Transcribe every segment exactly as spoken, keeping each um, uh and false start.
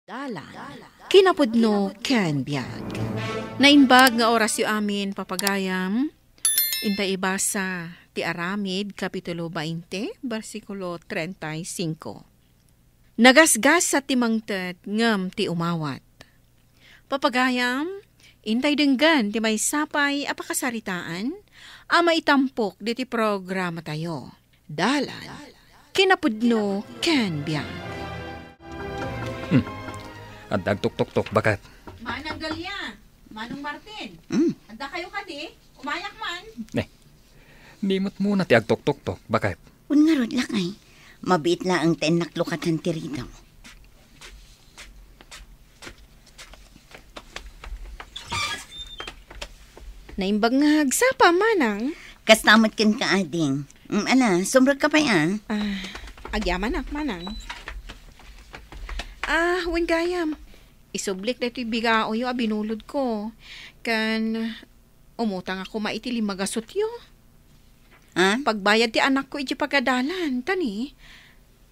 Dalan, kinapudno ken biag. Naimbag nga orasyo amin, papagayam. Inta ibasa ti Aramid, Kapitulo twenty, bersikulo treinta y cinco. Nagasgasat ti mangted ngem ti umawat. Papagayam, intay denggen ti maysa pay a pakasaritaan a maitampok diti programatayo. Dalan, kinapudno ken biag. Hmm. Adda agtuktoktok, baket. Manang Galia, Manong Martin, Hmm. Adda kayo kadi? Umayak man. Ne. Ni met muna ti agtuktoktok, baket. Wen ngarud, lakay. Mabiit laeng ta innak lukatan ti ridaw. Naimbag nga agsapa, manang. Kasta met kenka, ading. Mm, ala, sumrekka pay, a. Ah, agyamanak, manang. Ah, wen gayam. Isublik daytoy bigaoyo a binulodko. Ken umutang ako ma iti limmagasutyo. Ah? Pagbayad ti anakko iti pagadalan, tani,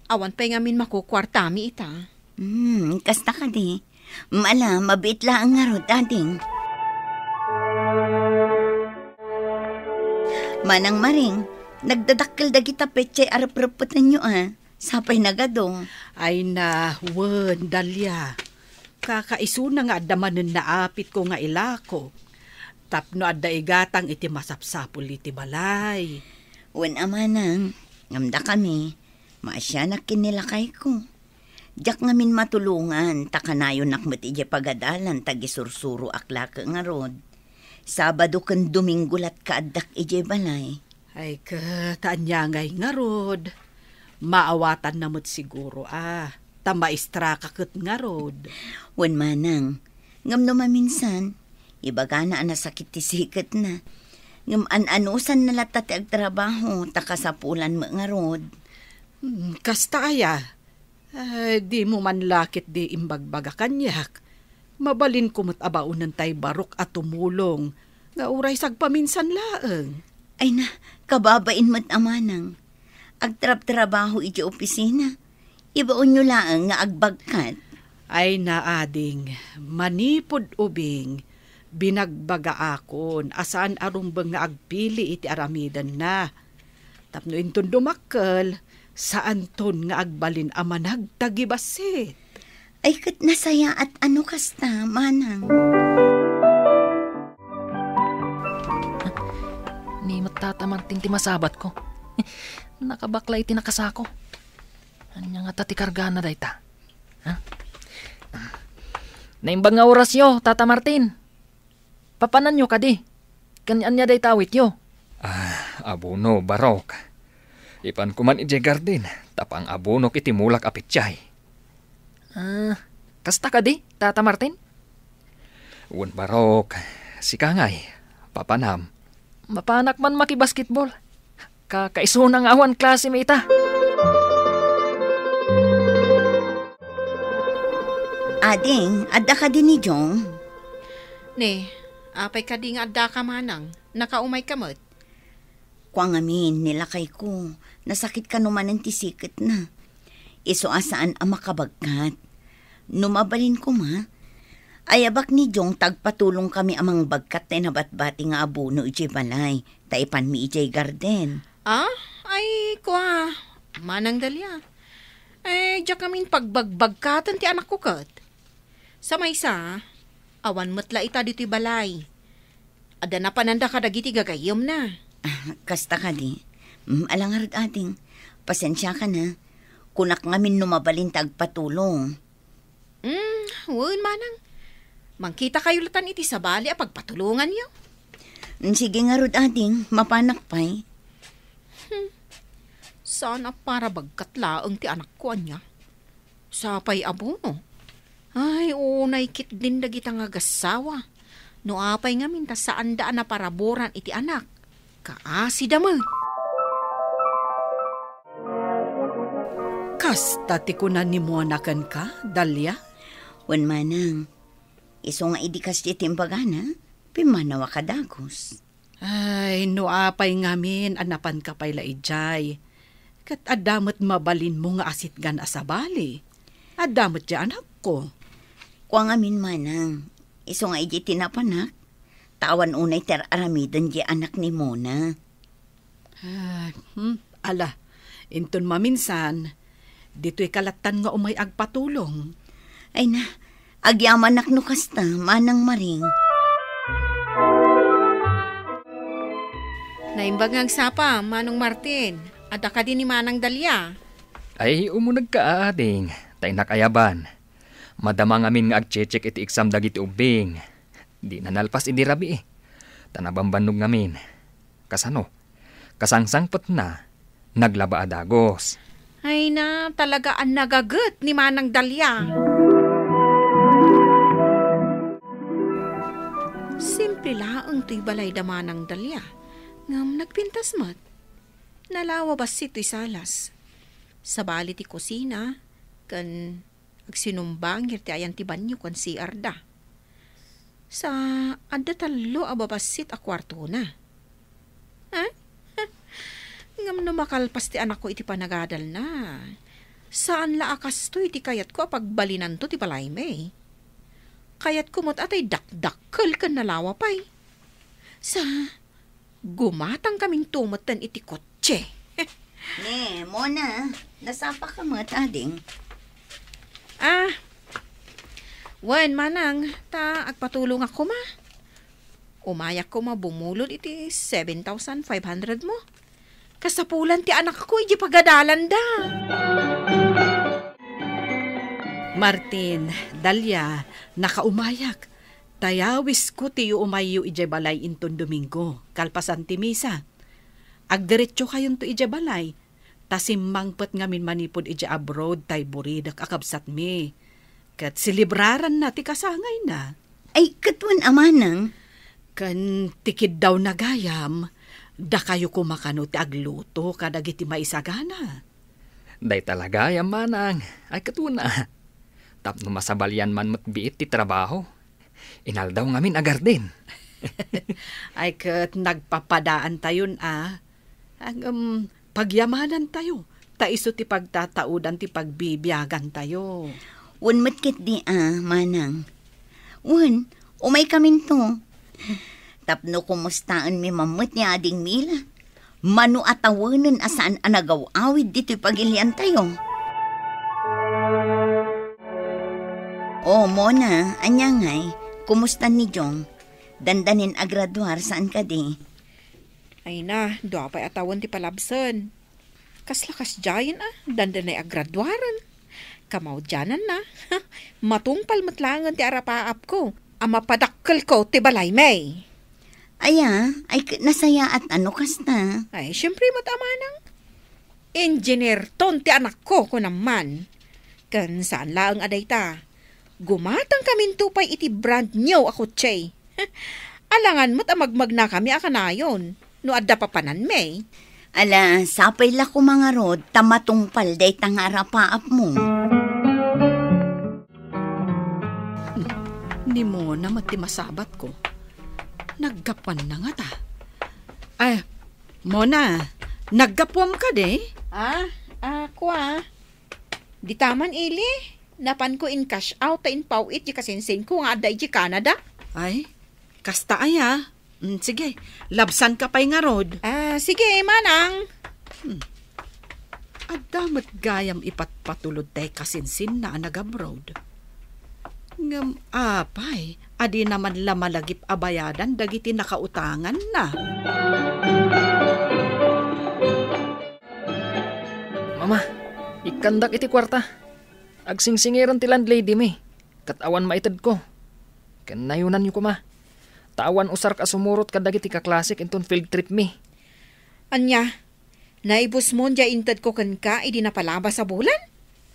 awan pay ngamin makukuartami ita. Hmm, kasta kadi. Mala, mabiit laeng ngarud, ading. Manang Maring, nagdadakkel dagita petsay a repreppetenyo, a. Sapay nagadu. Ay na, wen, Dalia. Kakaisuna nga adda manen naapitko nga ilako. Tapno adda igatang iti masapsapul iti balay. Wen a manang, ngem dakami, maasianak ken ni lakayko. Diak ngamin matulongan, ta kanayonak met idiay pagadalan ta agisursuroak laeng ngarud. Sabado ken Domingo latka addak idiay balay. Ay, ket ania ngay ngarud? Maawatanna met siguro, a, ta maestraka ket ngarud. Wen manang, ngem no maminsan, ibagana a nasakit ti siketna. Ngem an-anusanna latta ti agtrabaho, ta kasapulan met ngarud. Hmm, kasta aya? Ay, dimo man la ketdi imbagbaga kaniak. Mabalinko met a baonen tay barok a tumulong, nga uray sagpaminsan laeng. Ay na, kababain met a manang. Agtrabtrabaho iti opisina. Ibaonyo laeng nga agbagkat. Ay na, ading, manipud ubing, binagbagaakon a saan a rumbeng nga agpili iti aramidenna. Tapno inton dumakkel, saanton nga agbalin a managtagibassit. Ay, ket nasayaat a no kasta, manang. Ni met Tata Martin ti masabatko. Nakabakla iti nakasako. Ania ngata ti kargana dayta? Ha? Naimbag nga orasyo, Tata Martin. Papananyo kadi? Ken ania dayta awityo? Ah, abono, barok. Ipanko man idiay garden, ta pang-abonok iti mulak a petsay. Ah, kasta kadi, Tata Martin? Wen, barok, sika ngay, papanam. Mapanak man makibasketball. Kakaisuna nga awan klase mi ita. Ading, adda kadi ni Jong? Ne, apay kadi nga addaka manang? Nakaumayka met? Kua ngamin ni lakayko, nasakit kano manen ti siketna. Isu a saan a makabagkat. No mabalin koma, ayabak ni Jong ta agpatulongkami a mangbagkat tay nabatbati nga abono idiay balay, ta ipanmi idiay garden. Ah? Ay, kua, Manang Dalia. Eh, diak ngamin pagbagbagkaten ti anakko ket. Sa maysa, awan met la ita ditoy balay. Adda napananda kadagiti gagayyemna. Ah, kasta kadi. Mm, ala ngarud, ading. Pasensiakan, a. Kunak ngamin no mabalin ta agpatulong. Mm, wen manang. Mangkitakayo latan iti sabali a pagpatulonganyo. Mm, sige ngarud, ading. Mapanak pay. Hmm. Saan a para bagkat laeng ti anakko, ania? Sapay abono. Ay, unay ketdin dagita nga agassawa. No apay ngamin ta saanda a naparaburan iti anak. Kaasida met. Kasta ti kuna ni Mona kenka, Dalia? Wen manang, isu nga idi kasdi ti imbagana, pimmanawak a dagus. Ay, no apay ngamin a napanka pay la idiay, ket adda met mabalinmo nga asitgan a sabali. Adda met diay anakko. Kua ngamin, manang, isu nga idi ti napanak, ta awan unay ti ar-aramiden di anak ni Mona. Ah, hmm, ala, inton maminsan, ditoy kalattan nga umay agpatulong. Ay na, agyamanak no kasta, Manang Maring. Naimbag nga agsapa, Manong Martin. Adda kadi ni Manang Dalia? Ay, umunegka, ading, ta innak ayaban. Madama ngamin nga agcheck iti exam dagiti ubbing. Dina nalpas idi rabii. Ta nabambannog ngamin. Kasano? Kasangsangpetna, naglaba a dagus. Ay na, talaga a nagaget ni Manang Dalia. Simple laeng toy balay da Manang Dalia. Ngem nagpintas met. Nalawa bassit toy salas. Sabali ti kusina, ken agsinumbangir ti ayan ti banio ken C R da. Sa adda tallo a babassit a kuartona. Ha? Ngem no makalpas ti anakko iti panagadalna, saan la a kastoy ti kayatko a pagbalinanto ti balaymi. Kayatko met a tay dakdakkel ken nalawa pay. Sa Gumatangkaminto metten iti kotse. Ne, Mona, nasapaka met, ading? Ah, wen, manang, ta agpatulongak koma. Umayak koma bumulod iti seven thousand five hundred mo. Kasapulan ti anakko iti pagadalanda. Martin, Dalia, nakaumayak. Tayawisko ti yuumayyo idiay balay inton Domingo, kalpasan ti misa. Agdiretsokayonto idiay balay, ta simmangpet ngamin manipud idiay abroad tay buridek a kabsatmi. Ket selebraranna ti kasangayna. Ay, ket wen a manang. Ken ti kiddawna gayam, dakayo koma kano ti agluto kadagiti maisagana. Dayta la gayam, manang. Ay, ket wen a. Tapno masabalian man met biit ti trabaho. Inaldaw ngamin a garden. Ay, ket nagpapadaantayon a. Ngem, pagyamanantayo, ta isu ti pagtataudan ti pagbibiagantayo. Wen met ketdi a, manang. Wen, umaykaminto. Tapno kumustaenmi mammet ni Ading Mila. Mano a tawenen a saan a nagaw-awid ditoy pagiliantayo. O, Mona, ania ngay? Kumusta ni Jong? Dandanin agraduar, saan kadi? Ay na, dua pay a tawen ti palabsen. Kasla kasdiayen a, dandanay agraduaren. Kamaudiananna, matungpal met laengen ti arapaapko a mapadakkelko ti balaymi. Aya, ay k-, nasayaat a no kasta. Ay, siempre met a manang. Engineer ton ti anakko, kunam man. Ken saan laeng a dayta. Gumatangkaminto pay iti brand new a kotse. Alangan met a magmagnakami a kanayon no adda papananmi. Ala, sapay la koma ngarud ta matungpal dayta nga arapaapmo. Ni Mona met ti masabatko. Naggapuanna ngata. Ay, Mona, naggapuam kadi? Ah, ah, kua. Dita man ili, napanko in-cash out ta impaw-it di kasinsinko nga adda iti Canada. Ay, kasta aya. Mm, sige, labsanka pay ngarud. Ah, sige, manang. Hmm. Adda met gayam ipatpatulod tay kasinsinna a nag-abroad. Ngem apay, a dina man la malagip a bayadan dagiti nakautanganna. Mama, ikkandak iti kuarta. Agsingsingirem ti landlady mi, ket awan maitedko. Ken nayonanyo koma, ta awan usarek a sumurot kadagiti kaklasek inton field trip mi. Ania, naibusmon diay intedko kenka idi napalabas a bulan?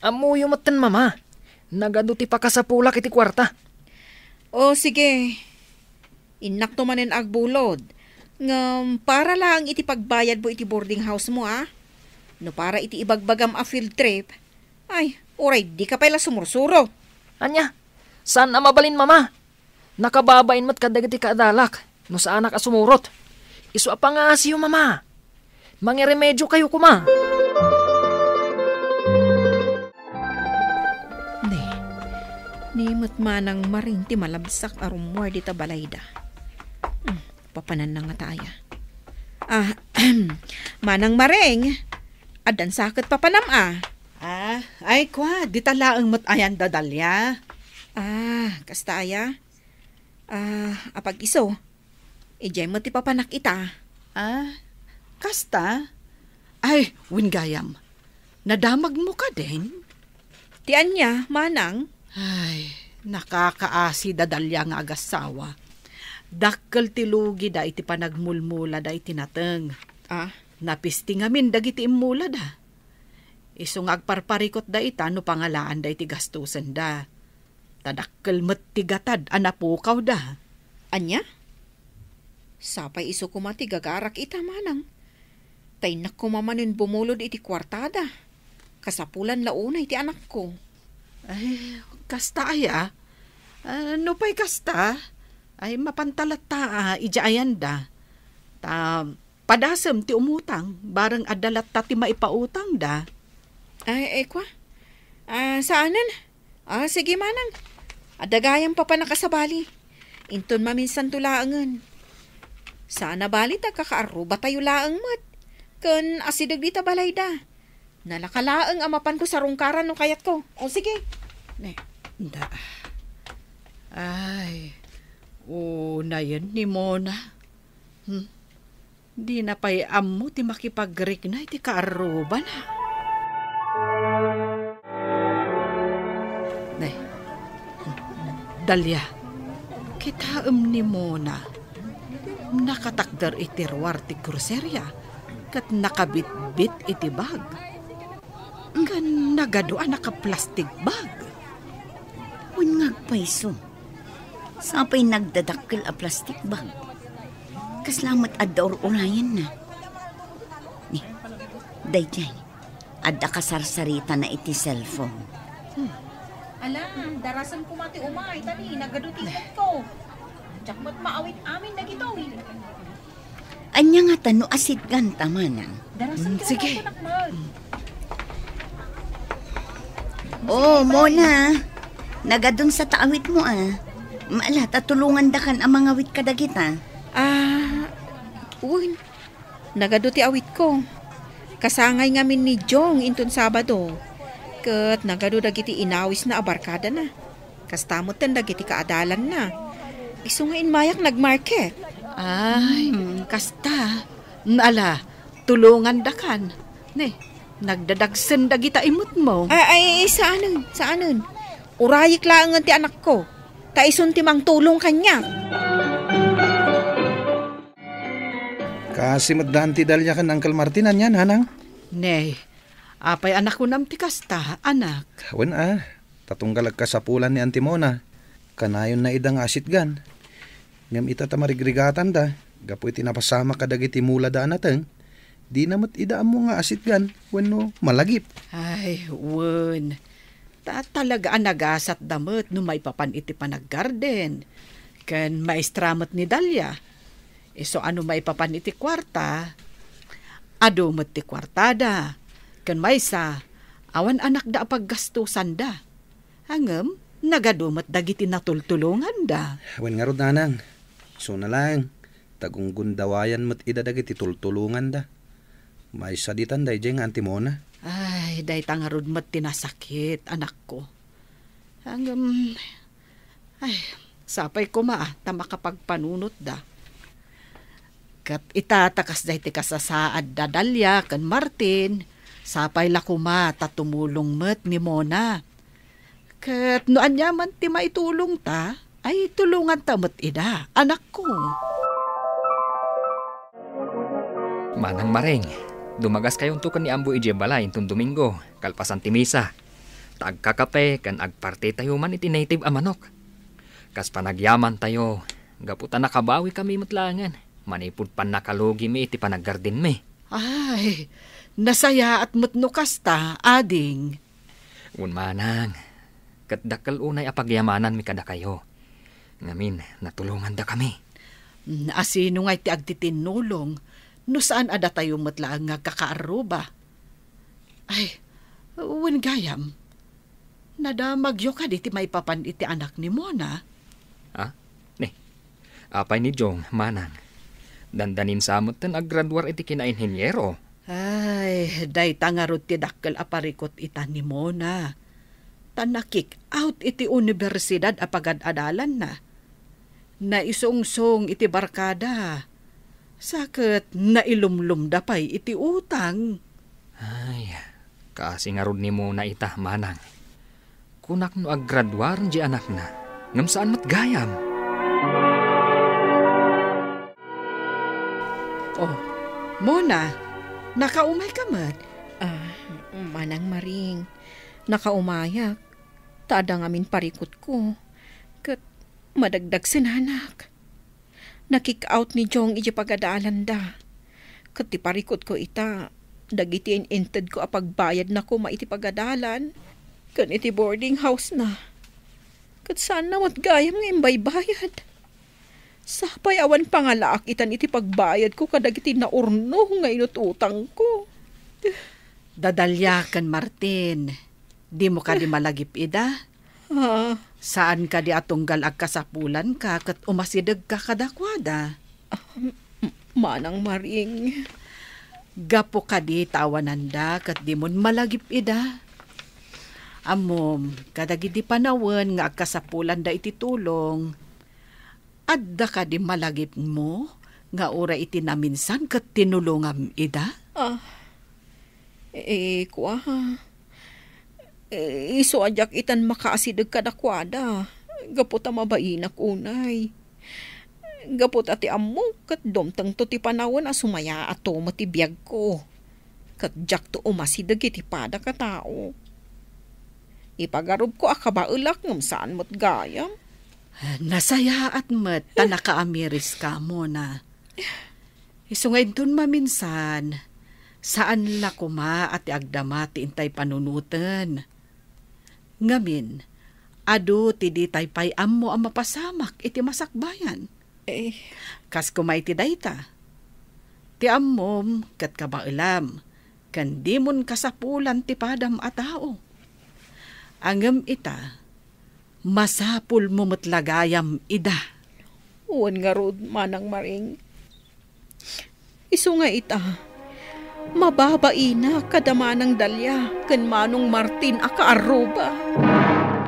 Ammoyo metten, Mama. Nagadu ti pakasapulak iti kuarta. O, sige. Innakto manen agbulod. Ngem para laeng iti pagbayadmo iti boarding house mo, a? No para iti ibagbagam a field trip, ay, uray dika pay la sumursuro. Ania? Saan a mabalin, Mama? Nakababain met kadagiti kaadalak no saanak a sumurot. Isu a pangaasiyo, Mama. Mangiremedio kayo koma. Ne, Ni met Manang Maring ti malabsak a rummuar dita balayda. Hmm, papananna ngata aya. Ah, Manang Maring, addan sa ket papanam a? Ah, ay, kua, dita laeng met ayan da Dalia. Ah, kasta aya? Ah, apag-isu. Idiay met ti papanak ita. Ah, kasta? Ay, wen gayam. Nadamagmo kadin? Ti ania, Manang? Ay, nakakaasi da Dalia nga agassawa. Dakkel ti lugida iti panagmulmulada iti nateng. Ah? Napisti ngamin dagiti immulada. Isu nga agparparikutda ita no pangalaanda iti gastosenda. Ta dakkel met ti gatad a napukawda. Ania? Sapay isu koma ti gagarak ita, Manang. Ta innak koma manen bumulod iti kuartada. Kasapulan la unay ti anakko. Ay, kasta aya? Ah, nupay kasta, ay mapanta latta a idiay ayanda. Ta padasem ti umutang, bareng adda latta ti maipautangda. Ay, ay, kua? Ah, saanen? Ah, sige, Manang. Adda gayam papanak a sabali. Inton maminsanto laengen. Saan a bali ta kakaarrubatayo laeng met. Ken asideg dita balayda. Nalaka laeng a mapanko sarungkaran no kayatko. O, sige. Ne. Da. Ay, unayen ni Mona. Hmm. Dina pay ammo ti makipagrikna iti kaarrubana. Ne. Dalia, kitaem ni Mona. Nakatakder iti ruar ti groseria ket nakabitbit iti bag. Ken nagadu a naka-plastic bag. Wen nga agpayso. Sapay nagdadakkel a plastic bag. Kasla met adda ur-urayenna. Ni, daydiay, adda kasarsaritana iti cellphone. Hmm. Ala, darasem koma ti umay, ta ni, nagadu ti inetko. Diak met maawit amin dagitoy. Ania ngata no asidgan ta, Manang? Darasem. Hmm, sige. Oh, Mona. Nagadun sa ta awitmo, ah. Maala ta tulongandakan a mangawit kadagita. Ah, wen. Nagadu ti awitko. Kasangay ngamin ni Jong inton Sabado. Ket nagadu dagiti inawisna a barkadana. Kasta metten dagiti kaadalanna. Isu nga immayak nagmarket. Ay, hmm, kasta. Ala, tulongandakan. Ne, nagdadagsen dagita imutmo. Ay, ay, ay, saanen, saanen. Urayek laengen ti anakko. Ta isun ti mangtulong kaniak. Kaasi met daan ti Dalia ken Uncle Martin, ania, Nanang? Ne, apay a nakunam ti kasta, anak? Wen a, ta tunggal agkasapulan ni Auntie Mona, kanayonna ida nga asidgan. Ngem ita ta marigrigatanda, gapu iti napasamak kadagiti mulada a nateng, dina met ida ammo nga asidgan wenno malagip. Ay, wen. Ta talaga a nagasatda met no maipapan iti panaggarden. Ken maestra met ni Dalia. Isu a no maipapan iti kuarta, adu met ti kuartada. Ken maysa, awan anakda a paggastusanda. Ngem, nagadu met dagiti natultulonganda. Wen ngarud, Nanang. Isuna laeng, ta gunggundawayan met ida dagiti tultulonganda. Maysa ditan daydiay nga Auntie Mona. Ay, dayta ngarud met ti nasakit, anakko. Ngem, ay, sapay koma ta makapagpanunotda. Ket ita ta kasdiay ti kasasaadda Dalia ken Martin, sapay la koma ta tumulong met ni Mona. Ket no aniaman ti maitulongta, ay tulonganta met ida, anakko. Manang Maring, dumagaskayonto ken ni Amboy idiay balay inton Domingo, kalpasan ti misa. Ta agkakape ken agpartitayo man iti native a manok. Kas panagyamantayo, gapu ta nakabawikami met laengen, manipud pannakalugimi iti panaggardenmi. Ay, nasayaat met no kasta, ading. Wen manang, ket dakkel unay a pagyamananmi kadakayo. Ngamin, natulongandakami. Mm, asino ngay ti agtitinnulong no saan a datayo met laeng nga agkakaarruba? Ay, wen gayam, Nadamagyo kadi ti maipapan iti anak ni Mona? Ah, ni. Apay ni Jong, manang? Dandanin sa metten agraduar iti kinainheniero. Ay, dayta ngarud ti dakkel a parikut ita ni Mona. Ta nakik-out iti universidad a pagad-adalanna. Naisungsong iti barkada. Sa ket nailumlumda pay iti utang. Ay, kaasi ngarud ni Mona ita, manang. Kunak no aggraduaren di anakna, ngem saan met gayam. Oh, Mona, nakaumay ka met? Ah, Manang Maring, nakaumayak. Ta adda ngamin parikutko. Ket madagdagsenanak. Nakik-out ni Jong iti pagadalanda. Ket ti parikutko ita, dagiti in-intedko a pagbayadna koma iti pagadalan, ken iti boarding house na. Ket saanna met gayam nga imbaybayad. Sapay awan pangalaak itan iti pagbayadko kadagiti naurno nga inut-utangko. Dadalia ken Martin, dimo kadi malagip-ida? Ah. Saan kadi a tunggal agkasapulanka ket umasidegka kadakuada? Ah, m-, Manang Maring. Gapu kadi ta awananda ket dimon malagip-ida? Ammom, kadagidi panawen nga agkasapulanda iti tulong, adda kadi malagipmo nga uray iti naminsan ket tinulongam ida? Ah, eh, kua. Eh, isu a diak itan makaasideg kadakuada, gapu ta mabainak unay. Gapu ta ti ammok ket dumtengto ti panawen a sumayaato met ti biagko. Ket diakto umasideg iti padak a tao. Ipagarupko a kabaelak ngem saan met gayam. Nasayaat met ta nakaamiriska, Mona. Isu nga inton maminsan, saan la koma a ti agdama ti intay panunoten. Ngamin, adu ti ditay pay ammo a mapasamak iti masakbayan. Eh. Kas koma iti dayta, ti ammom ket kabaelam, ken dimon kasapulan ti padam a tao. Ngem ita, masapulmo met la gayam ida. Wen ngarud, Manang Maring. Isu nga ita, mababainak kada Manang Dalia ken Manong Martin a kaarruba.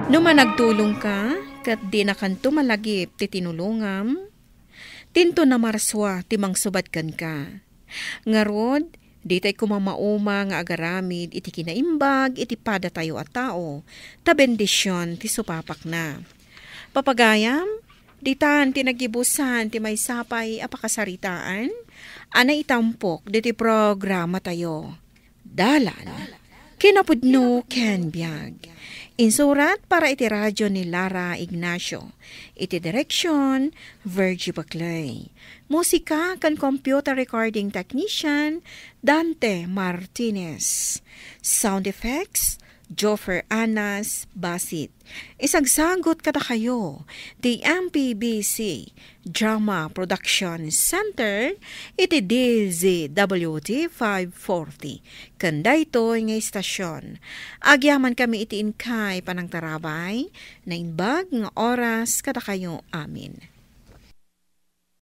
No managtulongka, ket dinakanto malagip ti tinulongam, dinto namarsua ti mangsubat kenka. Ngarud, ditay koma mauma nga agaramid iti kinaimbag iti padatayo a tao, ta bendision ti supapakna. Papagayam, ditan ti nagibusan ti maysa pay a pakasaritaan a naitampok ditoy programatayo. Dalan, kinapudno ken biag. Insurat para iti radyo ni Lara Ignacio. Iti direksyon, Virgie Baclay. Musika ken computer recording technician, Dante Martinez. Sound effects, Joffer Anas Basit. Isagsagut kadakayo ti M P B C Drama Production Center iti D Z W T five forty. Ken daytoy nga istasyon, agyamankami iti inkay panangtarabay, naimbag nga oras kadakayo amin.